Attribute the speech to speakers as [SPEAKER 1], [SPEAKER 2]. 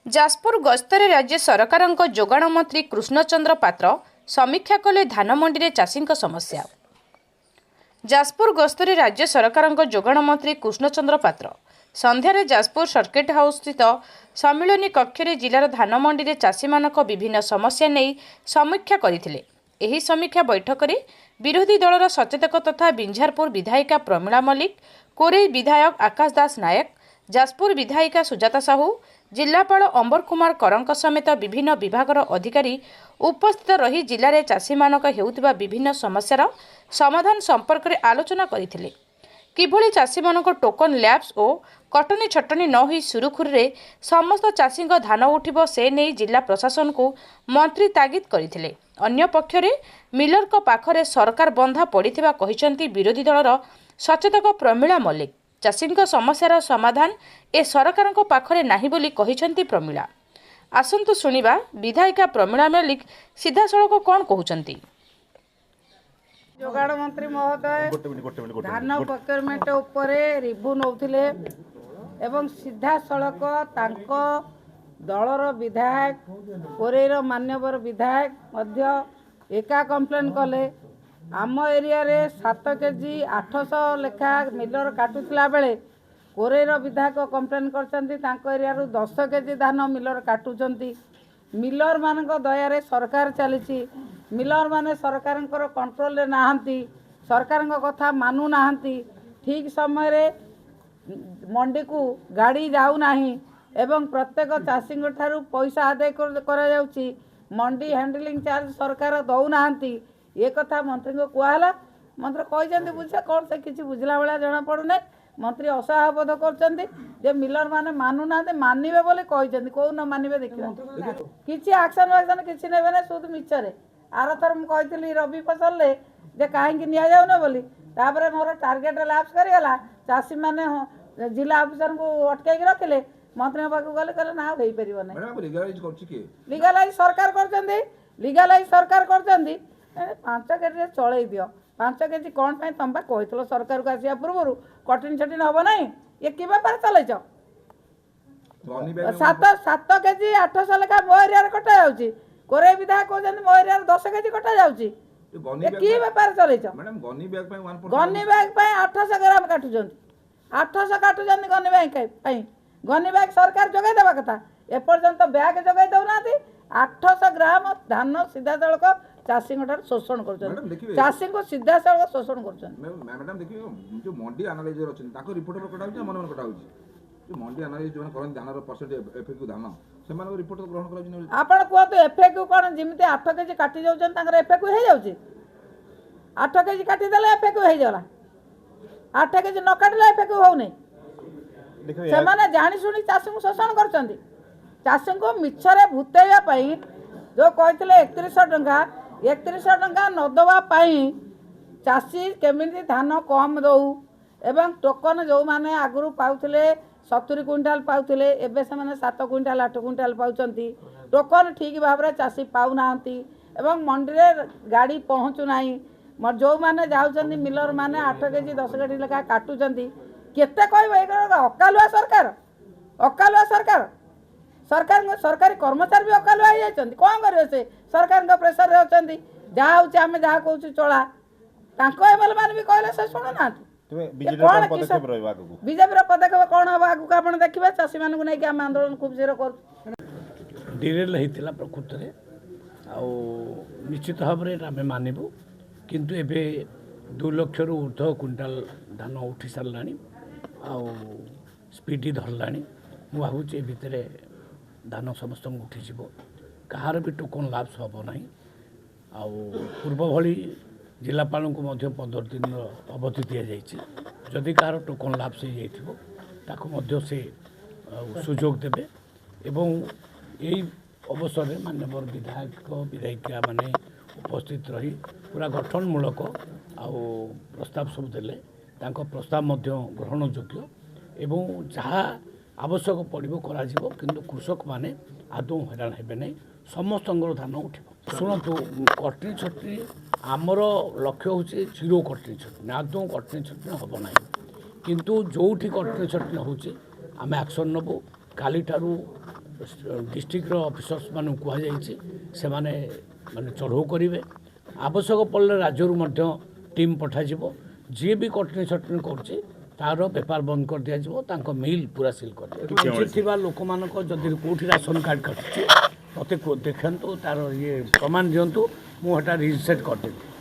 [SPEAKER 1] ଯାଜପୁର ଗସ୍ତରେ ରାଜ୍ୟ ସରକାରଙ୍କ ଯୋଗାଣ ମନ୍ତ୍ରୀ କୃଷ୍ଣଚନ୍ଦ୍ର ପାତ୍ର ସମୀକ୍ଷା କଲେ ଧାନମଣ୍ଡିରେ ଚାଷୀଙ୍କ ସମସ୍ୟା। ଯାଜପୁର ଗସ୍ତରେ ରାଜ୍ୟ ସରକାରଙ୍କ ଯୋଗାଣ ମନ୍ତ୍ରୀ କୃଷ୍ଣଚନ୍ଦ୍ର ପାତ୍ର ସନ୍ଧ୍ୟାରେ ଯାଜପୁର ସର୍କିଟ ହାଉସ୍ ସ୍ଥିତ ସମ୍ମିଳନୀ କକ୍ଷରେ ଜିଲ୍ଲାର ଧାନମଣ୍ଡିରେ ଚାଷୀମାନଙ୍କ ବିଭିନ୍ନ ସମସ୍ୟା ନେଇ ସମୀକ୍ଷା କରିଥିଲେ। ଏହି ସମୀକ୍ଷା ବୈଠକରେ ବିରୋଧୀ ଦଳର ସଚେତକ ତଥା ବିଞ୍ଝାରପୁର ବିଧାୟିକା ପ୍ରମିଳା ମଲ୍ଲିକ, କୋରେଇ ବିଧାୟକ ଆକାଶ ଦାସ ନାୟକ, ଯାଜପୁର ବିଧାୟିକା ସୁଜାତା ସାହୁ, ଜିଲ୍ଲାପାଳ ଅମ୍ବର କୁମାର କରଙ୍କ ସମେତ ବିଭିନ୍ନ ବିଭାଗର ଅଧିକାରୀ ଉପସ୍ଥିତ ରହି ଜିଲ୍ଲାରେ ଚାଷୀମାନଙ୍କ ହେଉଥିବା ବିଭିନ୍ନ ସମସ୍ୟାର ସମାଧାନ ସମ୍ପର୍କରେ ଆଲୋଚନା କରିଥିଲେ। କିଭଳି ଚାଷୀମାନଙ୍କ ଟୋକନ ଲ୍ୟାପ୍ସ ଓ କଟନୀ ଛଟନୀ ନ ହୋଇ ସୁରୁଖୁରୁରେ ସମସ୍ତ ଚାଷୀଙ୍କ ଧାନ ଉଠିବ, ସେ ନେଇ ଜିଲ୍ଲା ପ୍ରଶାସନକୁ ମନ୍ତ୍ରୀ ତାଗିଦ କରିଥିଲେ। ଅନ୍ୟପକ୍ଷରେ ମିଲରଙ୍କ ପାଖରେ ସରକାର ବନ୍ଧା ପଡ଼ିଥିବା କହିଛନ୍ତି ବିରୋଧୀ ଦଳର ସଚେତକ ପ୍ରମିଳା ମଲ୍ଲିକ। ଚାଷୀଙ୍କ ସମସ୍ୟାର ସମାଧାନ ଏ ସରକାରଙ୍କ ପାଖରେ ନାହିଁ ବୋଲି କହିଛନ୍ତି ପ୍ରମିଳା। ଆସନ୍ତୁ ଶୁଣିବା ବିଧାୟିକା ପ୍ରମିଳା ମଲ୍ଲିକ ସିଧାସଳଖ କ'ଣ କହୁଛନ୍ତି।
[SPEAKER 2] ଯୋଗାଣ ମନ୍ତ୍ରୀ ମହୋଦୟ
[SPEAKER 3] ଗୋଟେ ମିନିଟ୍, ଗୋଟେ ମିନିଟ୍, ଗୋଟେ
[SPEAKER 2] ଧାନ
[SPEAKER 3] ମିନିଟ୍।
[SPEAKER 2] ପ୍ରୋକ୍ୟୁରମେଣ୍ଟ ଉପରେ ରିଭ୍ୟୁ ନେଉଥିଲେ ଏବଂ ସିଧାସଳଖ ତାଙ୍କ ଦଳର ବିଧାୟକ, କୋରେଇର ମାନ୍ୟବର ବିଧାୟକ ମଧ୍ୟ ଏକା କମ୍ପ୍ଲେନ୍ କଲେ। ଆମ ଏରିଆରେ 7 କେଜି 800 ଲେଖା ମିଲର କାଟୁଥିଲା ବେଳେ କୋରେଇର ବିଧାୟକ କମ୍ପ୍ଲେନ୍ କରିଛନ୍ତି, ତାଙ୍କ ଏରିଆରୁ 10 କେଜି ଧାନ ମିଲର କାଟୁଛନ୍ତି। ମିଲରମାନଙ୍କ ଦୟାରେ ସରକାର ଚାଲିଛି। ମିଲରମାନେ ସରକାରଙ୍କର କଣ୍ଟ୍ରୋଲରେ ନାହାନ୍ତି, ସରକାରଙ୍କ କଥା ମାନୁନାହାନ୍ତି। ଠିକ୍ ସମୟରେ ମଣ୍ଡିକୁ ଗାଡ଼ି ଯାଉନାହିଁ ଏବଂ ପ୍ରତ୍ୟେକ ଚାଷୀଙ୍କ ଠାରୁ ପଇସା ଆଦାୟ କରାଯାଉଛି। ମଣ୍ଡି ହ୍ୟାଣ୍ଡଲିଂ ଚାର୍ଜ ସରକାର ଦେଉନାହାନ୍ତି। ଏ କଥା ମନ୍ତ୍ରୀଙ୍କୁ କୁହାହେଲା। ମନ୍ତ୍ରୀ କହିଛନ୍ତି ବୁଝେ କ'ଣ, ସେ କିଛି ବୁଝିଲା ଭଳିଆ ଜଣାପଡ଼ୁନାହିଁ। ମନ୍ତ୍ରୀ ଅସହାୟ ବୋଧ କରୁଛନ୍ତି ଯେ ମିଲରମାନେ ମାନୁନାହାନ୍ତି। ମାନିବେ ବୋଲି କହିଛନ୍ତି, କୋଉ ନ ମାନିବେ ଦେଖିବା। କିଛି ଆକ୍ସନ୍ ଫାକ୍ସନ୍ କିଛି ନେବେ ନା, ସୁଧ ମିଛରେ। ଆରଥର ମୁଁ କହିଥିଲି ରବି ଫସଲରେ ଯେ କାହିଁକି ନିଆଯାଉନ ବୋଲି, ତାପରେ ମୋର ଟାର୍ଗେଟ୍ ଲାପ୍ସ କରିଗଲା। ଚାଷୀମାନେ ଜିଲ୍ଲା ଅଫିସରଙ୍କୁ ଅଟକେଇକି ରଖିଲେ। ମନ୍ତ୍ରୀଙ୍କ ପାଖକୁ ଗଲେ, କହିଲେ ନା, ଆଉ ହେଇପାରିବ ନାହିଁ।
[SPEAKER 3] ମ୍ୟାଡ଼ାମ, ଲିଗାଲାଇଜ କରୁଛି କିଏ?
[SPEAKER 2] ଲିଗାଲାଇଜ ସରକାର କରୁଛନ୍ତି, ଲିଗାଲାଇଜ ସରକାର କରୁଛନ୍ତି। 5 କେଜିରେ ଚଳେଇ ଦିଅ। 5 କେଜି କ'ଣ ପାଇଁ? ତମେ ପା କହିଥିଲ ସରକାରକୁ ଆସିବା ପୂର୍ବରୁ କଟିନି ଛଟିନି ହବ ନାହିଁ। ଇଏ କି ବେପାର ଚଲେଇଛ?
[SPEAKER 3] ଗନି ବ୍ୟାଗ
[SPEAKER 2] 7 କେଜି 800 ଲେଖା ମୋ ଏରିଆରେ କଟା ଯାଉଛି। କୋରେଇ ବିଧାୟକ କହୁଛନ୍ତି ମୋ ଏରିଆରେ 10 କେଜି କଟା ଯାଉଛି।
[SPEAKER 3] ଗନି
[SPEAKER 2] ଏ କି ବେପାର ଚଲେଇଛ?
[SPEAKER 3] ମ୍ୟାଡ଼ାମ, ଗନି ବ୍ୟାଗ ପାଇଁ 1
[SPEAKER 2] ଗନି ବ୍ୟାଗ ପାଇଁ 800 ଗ୍ରାମ କାଟୁଛନ୍ତି, 800 କାଟୁଛନ୍ତି ଗନି ବ୍ୟାଗ ପାଇଁ। ଗନି ବ୍ୟାଗ ସରକାର ଯୋଗାଇ ଦେବା କଥା, ଏପର୍ଯ୍ୟନ୍ତ ବ୍ୟାଗ ଯୋଗାଇ ଦେଉନାହାନ୍ତି। 800 ଗ୍ରାମ ଧାନ ସିଧାସଳଖ ଚାଷୀଙ୍କ ଠାରୁ ଶୋଷଣ କରୁଛନ୍ତି।
[SPEAKER 3] ମ୍ୟାଡ଼ାମ, ଦେଖିବେ।
[SPEAKER 2] ଚାଷୀଙ୍କୁ ସିଧାସଳଖ ଶୋଷଣ କରୁଛନ୍ତି।
[SPEAKER 3] ମ୍ୟାଡ଼ାମ, ଦେଖିବେ, ଯୋଉ ମଣ୍ଡି ଆନାଲାଇଜର ଅଛନ୍ତି, ତାଙ୍କ ରିପୋର୍ଟ କଟା ହଉଛି ନା ମନେ ମନେ କଟା ହଉଛି? ଯୋଉ ମଣ୍ଡି ଆନାଲାଇଜ ଯୋଉମାନେ କରନ୍ତି ଧାନର ପରସେଣ୍ଟ ଏଫଏକ୍ୟୁ ଧାନ, ସେମାନଙ୍କ ରିପୋର୍ଟ ଗ୍ରହଣ କରାଯାଉଛି ନା?
[SPEAKER 2] ଆପଣ କୁହନ୍ତୁ, ଏଫଏକ୍ୟୁ କ'ଣ? ଯେମିତି 8 କେଜି କାଟି ଯାଉଛନ୍ତି, ତାଙ୍କର ଏଫଏକ୍ୟୁ ହେଇଯାଉଛି? 8 କେଜି କାଟିଦେଲେ ଏଫଏକ୍ୟୁ ହେଇଗଲା, 8 କେଜି ନ କାଟିଲେ ଏଫଏକ୍ୟୁ ହଉନି। ସେମାନେ ଜାଣିଶୁଣି ଚାଷୀଙ୍କୁ ଶୋଷଣ କରୁଛନ୍ତି। ଚାଷୀଙ୍କୁ ମିଛରେ ଭୂତେଇବା ପାଇଁ ଯେଉଁ କହିଥିଲେ 3100 ଟଙ୍କା, 3100 ଟଙ୍କା ନ ଦେବା ପାଇଁ ଚାଷୀ କେମିତି ଧାନ କମ୍ ଦେଉ ଏବଂ ଟୋକନ ଯେଉଁମାନେ ଆଗରୁ ପାଉଥିଲେ 70 କୁଇଣ୍ଟାଲ ପାଉଥିଲେ, ଏବେ ସେମାନେ 7 କୁଇଣ୍ଟାଲ, 8 କୁଇଣ୍ଟାଲ ପାଉଛନ୍ତି। ଟୋକନ ଠିକ୍ ଭାବରେ ଚାଷୀ ପାଉନାହାନ୍ତି ଏବଂ ମଣ୍ଡିରେ ଗାଡ଼ି ପହଞ୍ଚୁନାହିଁ। ଯେଉଁମାନେ ଯାଉଛନ୍ତି, ମିଲର ମାନେ 8 କେଜି, 10 କେଜି ଲେଖା କାଟୁଛନ୍ତି। କେତେ କହିବ? ଏ ଅକାଲୁଆ ସରକାର, ଅକାଲୁଆ ସରକାର। ସରକାରଙ୍କ ସରକାରୀ କର୍ମଚାରୀ ବି ଅକାଲୁଆ ହେଇଯାଇଛନ୍ତି। କ'ଣ କରିବେ? ସେ ସରକାରଙ୍କ ପ୍ରେସରରେ ଅଛନ୍ତି। ଯାହା ହେଉଛି ଆମେ ଯାହା କହୁଛୁ ଚଳା। ତାଙ୍କ ଏମଏଲଏ ମାନେ ବି କହିଲେ ସେ ଶୁଣୁନାହାନ୍ତି।
[SPEAKER 4] ତେବେ
[SPEAKER 2] ଏ
[SPEAKER 4] ବିଜେଡିର
[SPEAKER 2] କ'ଣ
[SPEAKER 4] କ'ଣ ପଦକ୍ଷେପ ରହିବ ଆଗକୁ?
[SPEAKER 2] ବିଜେପିର ପଦକ୍ଷେପ କ'ଣ ହେବ ଆଗକୁ ଆପଣ ଦେଖିବେ। ଚାଷୀମାନଙ୍କୁ ନେଇକି ଆମେ ଆନ୍ଦୋଳନ ଖୁବ୍ ଶୀଘ୍ର କରୁଛୁ।
[SPEAKER 5] ଡିରେଲ୍ ହେଇଥିଲା ପ୍ରକୃତରେ, ଆଉ ନିଶ୍ଚିତ ଭାବରେ ଏଇଟା ଆମେ ମାନିବୁ। କିନ୍ତୁ ଏବେ 2 ଲକ୍ଷରୁ ଉର୍ଦ୍ଧ୍ୱ କୁଇଣ୍ଟାଲ ଧାନ ଉଠି ସାରିଲାଣି ଆଉ ସ୍ପିଡ଼ ଧରିଲାଣି। ମୁଁ ଭାବୁଛି ଏ ଭିତରେ ଧାନ ସମସ୍ତଙ୍କୁ ଉଠିଯିବ, କାହାର ବି ଟୋକନ୍ ଲାପ୍ସ ହେବ ନାହିଁ। ଆଉ ପୂର୍ବ ଭଳି ଜିଲ୍ଲାପାଳଙ୍କୁ ମଧ୍ୟ 15 ଦିନର ଅବଧି ଦିଆଯାଇଛି। ଯଦି କାହାର ଟୋକନ୍ ଲାପ୍ସ ହେଇଯାଇଥିବ, ତାକୁ ମଧ୍ୟ ସେ ଆଉ ସୁଯୋଗ ଦେବେ। ଏବଂ ଏଇ ଅବସରରେ ମାନ୍ୟବର ବିଧାୟକ ବିଧାୟିକା ମାନେ ଉପସ୍ଥିତ ରହି ପୁରା ଗଠନମୂଳକ ଆଉ ପ୍ରସ୍ତାବ ସବୁ ଦେଲେ। ତାଙ୍କ ପ୍ରସ୍ତାବ ମଧ୍ୟ ଗ୍ରହଣଯୋଗ୍ୟ ଏବଂ ଯାହା ଆବଶ୍ୟକ ପଡ଼ିବ କରାଯିବ। କିନ୍ତୁ କୃଷକମାନେ ଆଦୌ ହଇରାଣ ହେବେ ନାହିଁ, ସମସ୍ତଙ୍କର ଧାନ ଉଠିବ। ଶୁଣନ୍ତୁ, କଟନୀ ଛଟନୀ ଆମର ଲକ୍ଷ୍ୟ ହେଉଛି ଜିରୋ କଟନୀ ଛଟନୀ। ଆଦୌ କଟନୀ ଛଟନୀ ହେବ ନାହିଁ। କିନ୍ତୁ ଯେଉଁଠି କଟନୀ ଛଟନୀ ହେଉଛି, ଆମେ ଆକ୍ସନ୍ ନେବୁ। କାଲିଠାରୁ ଡିଷ୍ଟ୍ରିକ୍ଟର ଅଫିସର୍ସମାନଙ୍କୁ କୁହାଯାଇଛି, ସେମାନେ ମାନେ ଚଢ଼ଉ କରିବେ। ଆବଶ୍ୟକ ପଡ଼ିଲେ ରାଜ୍ୟରୁ ମଧ୍ୟ ଟିମ୍ ପଠାଯିବ। ଯିଏ ବି କଟନୀ ଛଟନୀ କରୁଛି, ତାର ବେପାର ବନ୍ଦ କରିଦିଆଯିବ, ତାଙ୍କ ମିଲ୍ ପୁରା ସିଲ୍ କରିଦିଆଯିବ। ଥିବା ଲୋକମାନଙ୍କ ଯଦି କେଉଁଠି ରାସନ କାର୍ଡ଼ କଟୁଛି, ମୋତେ ଦେଖାନ୍ତୁ, ତାର ଇଏ ପ୍ରମାଣ ଦିଅନ୍ତୁ, ମୁଁ ହେଟା ରିସେଟ୍ କରିଦେବି।